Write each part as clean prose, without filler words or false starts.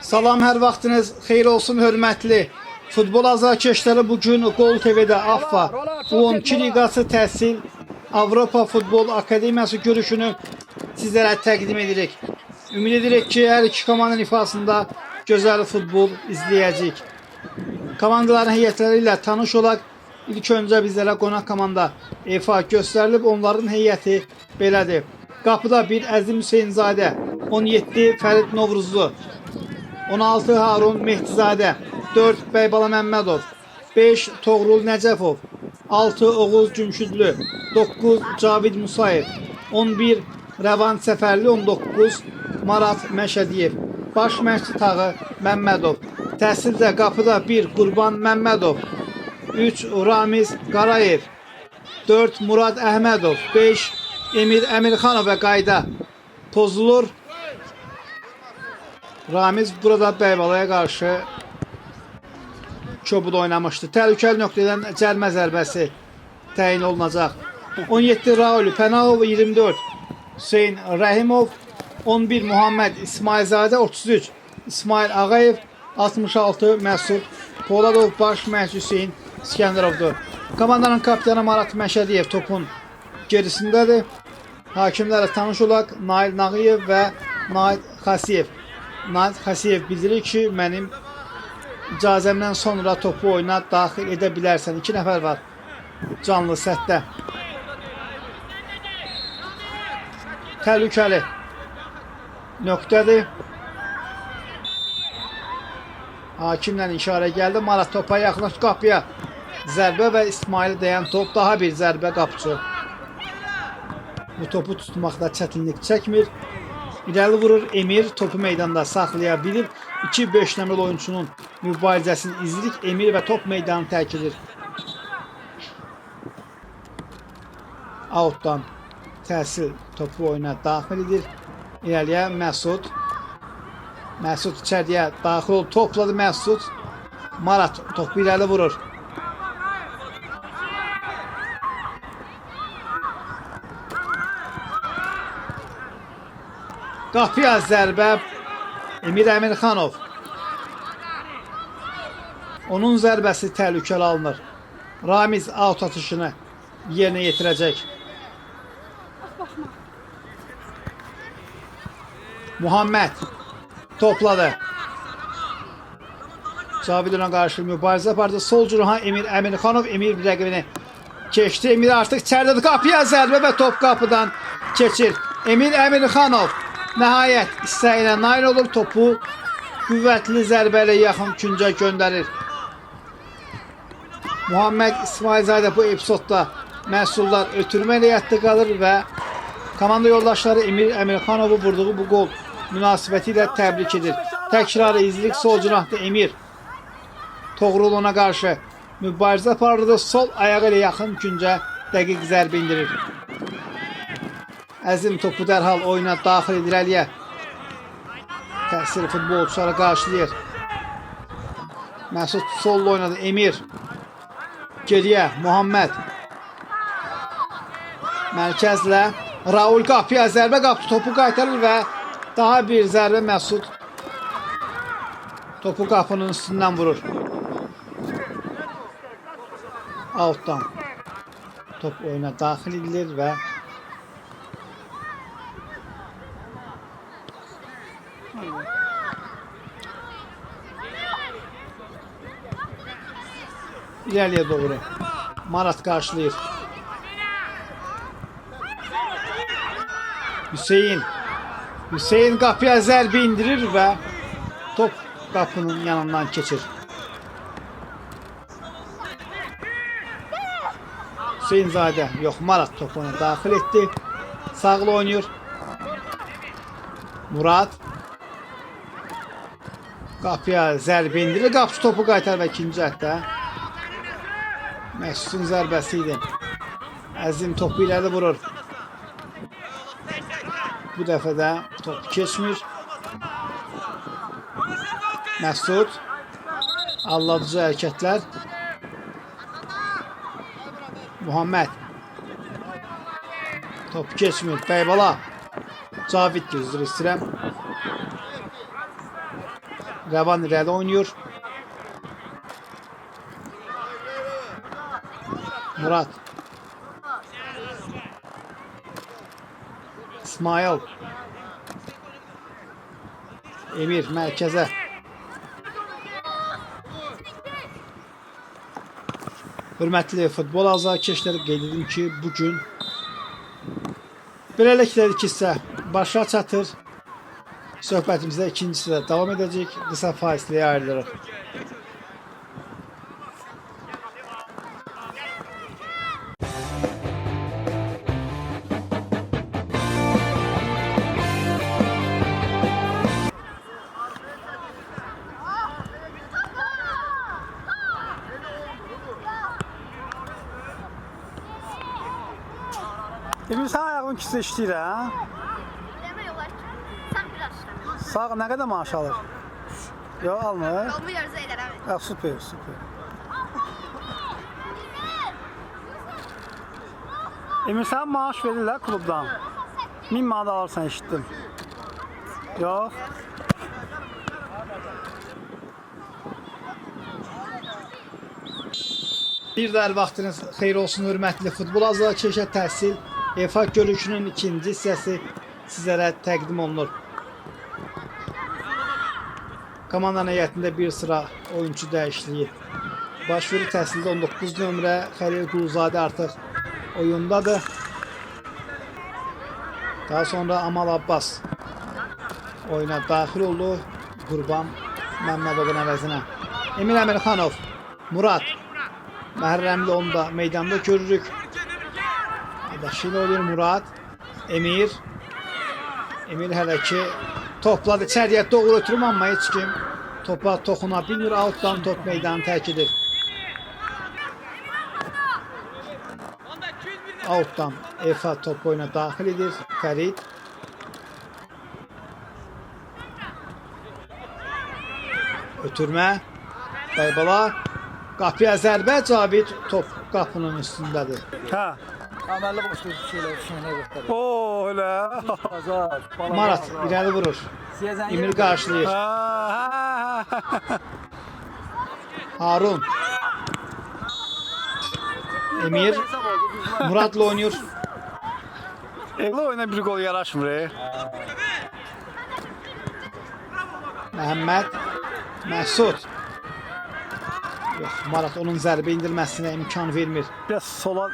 Salam, hər vaxtınız xeyir olsun hörmətli futbol azarkeşləri. Bugün Gol TV-də AFFA U12 Liqası Təhsil Avropa Futbol Akademiyası görüşünü sizlərə təqdim edirik. Ümid edirik ki, hər iki komandanın ifasında gözəl futbol izləyəcəyik. Komandaların heyətləri ilə tanış olaq. İlk öncə bizlərə qonaq komanda ifa göstərilib, onların heyəti belədir. Qapıda 1 Əzim Hüseynzadə, 17 Fərid Novruzlu, 16 Harun Mehdizadə, 4 Bəybala Məmmədov, 5 Toğrul Nəcəfov, 6 Oğuz Cümşüdlü, 9 Cavid Musayev, 11 Rəvan Səfərli, 19 Marat Məşədiyev. Baş məşqçi Tağı Məmmədov. Təhsildə qapıda 1 Qurban Məmmədov, 3 Ramiz Qarayev, 4 Murad Əhmədov, 5 Emir Əmirxanov və qayda pozulur. Ramiz burada Bəybalaya qarşı kobud oynamışdı. Təhlükəli nöqtədən cərmə zərbəsi təyin olunacaq. 17 Raul Pənahov, 24 Hüseyn Rəhimov, 11 Muhammed İsmailzadə, 33 İsmail Ağayev, 66 Məsud Poladov, baş məşqçi Hüseyn İskəndərovdur. Komandanın kapitanı Marat Məşədiyev topun gerisindədir. Hakimlərlə tanış olaq. Nail Nağıyev və Nail Xasiyev. Nail Xasiyev bildirir ki, mənim icazəmdən sonra topu oyuna daxil edə bilərsən. 2 nəfər var canlı sətdə. Təhlükəli nöqtədir. Hakimlə işarə gəldi. Marat topa yaxınlaşdı qapıya. Zərbə və İsmail dəyən top, daha bir zərbə, qapıçı. Bu topu tutmaqda çətinlik çəkmir. İrəli vurur Emir, topu meydanda saxlaya bilir. 2-5 nömrəli oyunçunun mübarizəsini izləyirik. Emir və top meydanı tərk edir. Outdan Təhsil topu oyuna daxil edir. İrəliyə Məsud. Məsud içəriyə daxil oldu. Topladı Məsud. Marat topu irəli vurur. Qapıya zərbə Emir Əmirxanov. Onun zərbəsi təhlükəli alınır. Ramiz out atışını yerinə yetirəcək. Muhammed topladı. Cavid ona qarşı mübarizə apardı. Sol cüruha Emir Əmirxanov. Emir bir rəqibini keçdi. Emir artıq içəridədir. Qapıya zərbə və top qapıdan keçir. Emir Əmirxanov nəhayət istəyinə nail olur. Topu qüvvətli zərbə ilə yaxın küncə göndərir. Muhammed İsmailzadə bu epizodda məhsuldar ötürmə ilə yadda qalır və komanda yoldaşları Emir Əmirxanovu vurduğu bu qol münasibəti ilə təbrik edir. Təkrarı izləyirik. Sol cinahda Emir Toğrul ona qarşı mübarizə aparırdı. Sol ayağı ilə yaxın küncə dəqiq zərbə indirir. Əzim topu dərhal oyuna daxil edir Əliyə. Təhsil futbolçuları qarşılayır. Məsud solla oynadı. Emir. Geriyə Muhammed. Mərkəzlə Raul qapıya zərbə, qapı topu qaytarır və daha bir zərbə, Məsud topu qapının üstündən vurur. Outdan top oyuna daxil edilir və İlerliyə doğru Marat qarşılayır. Hüseyin. Hüseyin qapıya zərbə indirir və top qapının yanından keçir. Hüseynzadə, yox, Marat topu ona daxil etdi. Sağlı oynayır. Murad qapıya zərbə indirir. Qapıçı topu qaytar və ikinci həddə Məsudun zərbəsi idi. Əzim topu irəli vurur. Bu dəfə də top keçmir. Məsud aldadıcı hərəkətlər. Muhammed top keçmir. Bəybala. Cavid, üzr istəyirəm. Rəvan irəli oynayır. Murad. İsmail. Emir mərkəzə. Hörmətli futbol azarkeşləri, qeyd edim ki, bu gün beləliklə ilk hissə başa çatır. Söhbətimizdə ikinci hissədə davam edəcək. Qısa fasiləyə ayrılırıq. Emir sən ayağın ikisi işləyir hə? Demək olar ki, sən biraz işləmir. Sağ nə qədər maaş alır? Yox, almır. Olmuyor elərəm. Ha, super, super. Emir sən maaş verirlər klubdan. 1000 manat alırsan eşitdim. Yox. Bir də hər vaxtınız xeyir olsun, hörmətli futbol azarkeşə təhsil EFA görüşünün ikinci hissəsi sizlərə təqdim olunur. Komandanın heyətində bir sıra oyunçu dəyişikliyi baş verir. Təhsildə 19 nömrə Xəlil Quluzadə artıq oyundadır. Daha sonra Amal Abbas oyuna daxil oldu. Qurban Məmmədovun əvəzinə. Emir Əmirxanov, Murad Məhərrəmli onu da meydanda görürük. Adaşı ilə oynayır Murad. Emir. Emir hələ ki topladı. İçəriyə doğru ötürüm amma heç kim topa toxuna bilmir. Altdan top meydanı tərk edir. Altdan Efa top oyuna daxil edir. Fərid. Ötürmə. Bəybala. Qapıya zərbə. Cavid top qapının üstündədir. Hə. Əməlli başlı şeylər şeylər göstərir. Oo, elə. Azar, bala. Marat irəli vurur. Emir qarşılayır. Hə, hə, hə. Harun. Emir Murad'la oynuyor. Elə oyuna bir qol yaraşmır. E. Məhəmməd Məsud. Yox, Marat onun zərbə indirməsinə imkan vermir. Biraz sola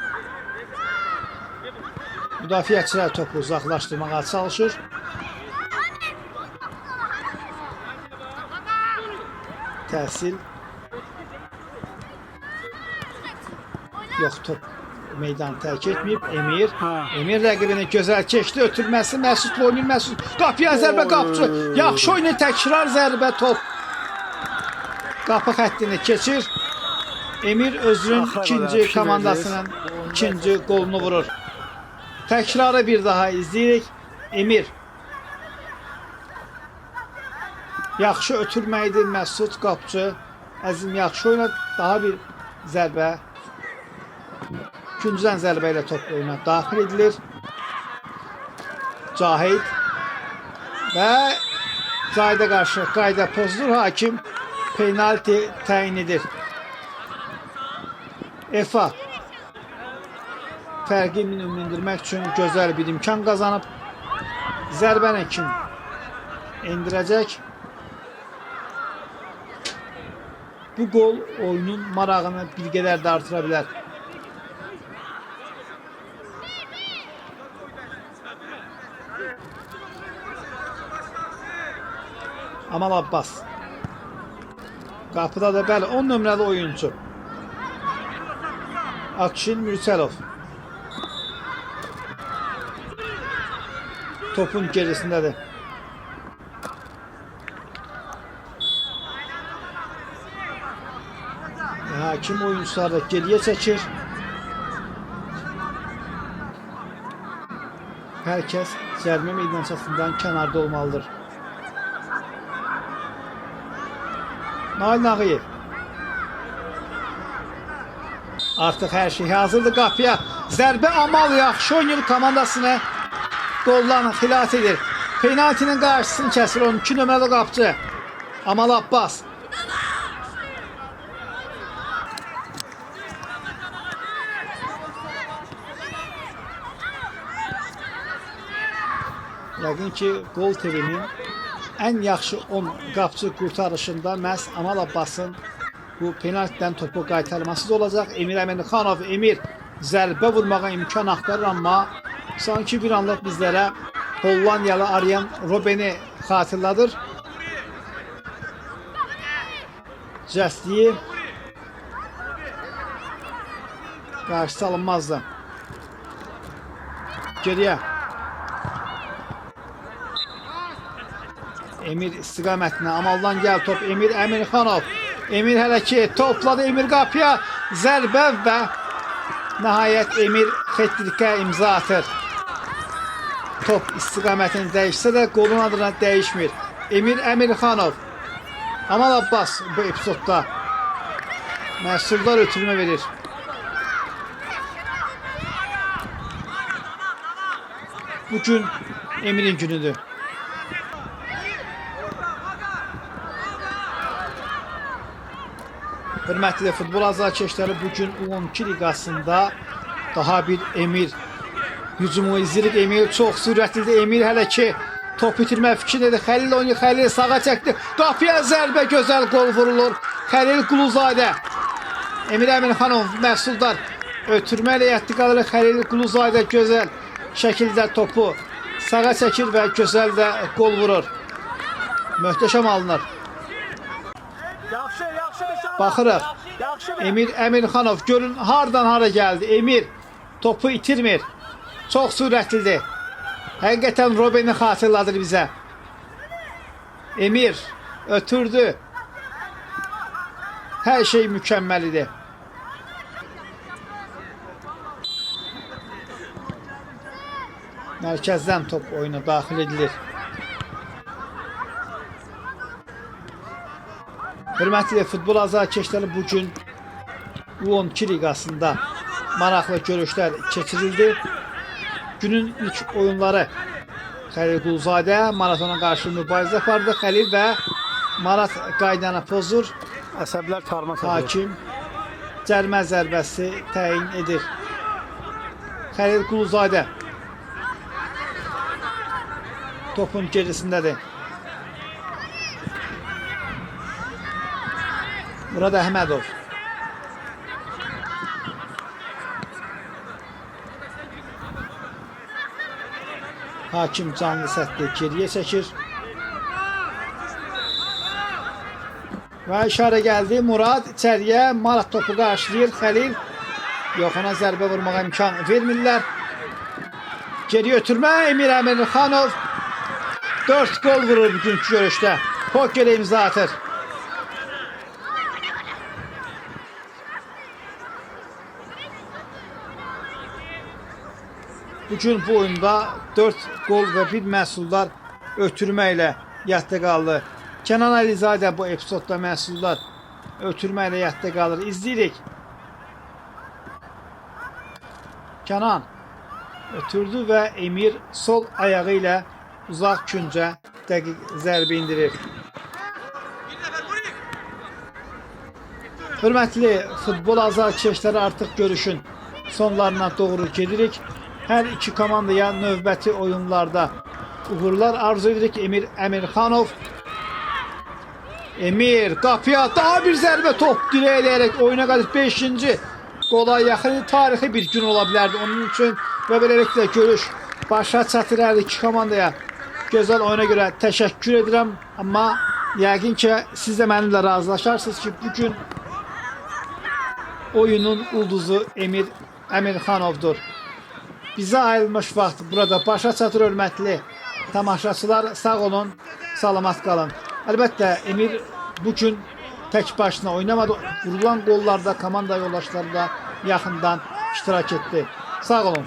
Müdafiəçilər topu uzaqlaşdırmağa çalışır. Təhsil. Yox, top meydanı tərk etməyib. Emir. Ha. Emir rəqibini gözəl keçdi. Ötürməsi Məsudla oynayır. Məsud qapıya zərbə qapıcı. Yaxşı oynayır. Təkrar zərbə top. Qapı xəttini keçir. Emir özünün Axıra qədər ikinci fikir komandasının ikinci qolunu vurur. Təkrarı bir daha izləyirik. Emir. Yaxşı ötürmə idi Məsud qapıcı. Əzim yaxşı oynadı. Daha bir zərbə. Küncdən zərbə ilə top oyuna daxil edilir. Cahid və Cahidə qarşı qayda pozulur. Hakim penalti təyin edir. EFA fərqi minimum indirmək üçün gözəl bir imkan qazanıb. Zərbəni kim endirəcək? Bu qol oyunun marağını bir qədər də artıra bilər. Amal Abbas. Qapıda da bəli 10 nömrəli oyunçu. Akşin Mürsəlov. Topun gerisindədir. Hakim oyuncular da geriyə çəkir. Hər kəs cərimə meydançasından kənarda olmalıdır. Nail Nağıyev. Artıq hər şey hazırdır qapıya. Zərbə Amal yaxşı oynayır komandasını. Qoldan xilas edir. Penaltinin qarşısını kəsir 12 nömrəli qapıcı. Amal Abbas. Yəqin ki, Qol TV-nin ən yaxşı 10 qapçı qurtarışında məhz Amal Abbasın bu penaltidən topu qaytarması da olacaq. Emir Əmirxanov, Emir zərbə vurmağa imkan axtarır, amma sanki bir anlıq bizlərə Hollandiyalı Arjen Robben'i xatırladır. Cəsliyi qarşısı alınmazdı. Geriyə. Emir istiqamətinə Amaldan gəl top Emir Əmirxanov. Emir hələ ki topladı Emir qapıya zərbə və nəhayət Emir hat-trickə imza atır. Top istiqamətini dəyişsə də qolun adına dəyişmir. Emir Əmirxanov. Amal Abbas bu epizodda məhsuldar ötürmə verir. Bugün Emir'in günüdür. Hörmətli futbol azarkeşləri, bugün U12 liqasında daha bir Emir hücumu izləyirik. Emir çox sürətlidir. Emir hələ ki top itirmə fikrindədir. Xəlil oynayır. Xəlil sağa çəkdi. Qapıya zərbə, gözəl qol vurulur. Xəlil Quluzadə. Emir Əmirxanov məhsuldar ötürmə ilə yadda qalır. Xəlil Quluzadə gözəl şəkildə topu sağa çəkir və gözəl də qol vurur. Möhtəşəm alınır. Yaxşı, yaxşı bir şey. Baxırıq. Yaxşı bir. Emir Əmirxanov görün hardan hara gəldi. Emir topu itirmir. Çox sürətlidir. Həqiqətən Robben'i xatırladır bizə. Emir ötürdü. Hər şey mükəmməl idi. Mərkəzdən top oyuna daxil edilir. Hörmətli futbol azarkeşləri, bugün U12 liqasında maraqlı görüşlər keçirildi. Günün ilk oyunları Xəlil Quluzadə Maratona qarşı mübarizə apardı. Xəlil və Marat qaydanı pozur. Əsəblər tarma çəkir. Hakim cərimə zərbəsi təyin edir. Xəlil Quluzadə topun gerisindədir. Murad Əhmədov. Hakim canlı sətli geriyə çəkir. Və işarə gəldi. Murad içəriyə, Marat topu qarşılayır. Xəlil yox, ona zərbə vurmağa imkan vermirlər. Geri ötürmə Emir Əmirxanov 4 qol vurur bugünkü görüşdə. Pokerə imza atır. Bugün bu oyunda 4 qol və 1 məhsuldar ötürmə ilə yadda qaldı. Kənan Əlizadə bu epizodda məhsuldar ötürmə ilə yadda qalır. İzləyirik. Kənan ötürdü və Emir sol ayağı ilə uzaq küncə dəqiq zərbə endirir. Hörmətli futbol azarkeşləri, artıq görüşün sonlarına doğru gedirik. Hər iki komandaya növbəti oyunlarda uğurlar arzu edirik. Emir Əmirxanov. Emir qapıya daha bir zərbə, top direğe eləyərək oyuna qayıdıb 5-ci qola yaxın, tarixi bir gün ola bilərdi onun üçün və beləliklə görüş başa çatır. Hər iki komandaya gözəl oyuna görə təşəkkür edirəm, amma yəqin ki siz də mənimlə razılaşarsınız ki, bugün oyunun ulduzu Emir Əmirxanovdur. Bizə ayrılmış vaxt burada başa çatır, hörmətli tamaşaçılar. Sağ olun, salamat qalın. Əlbəttə Emir bugün tək başına oynamadı. Vurulan qollarda komanda yoldaşları da yaxından iştirak etdi. Sağ olun.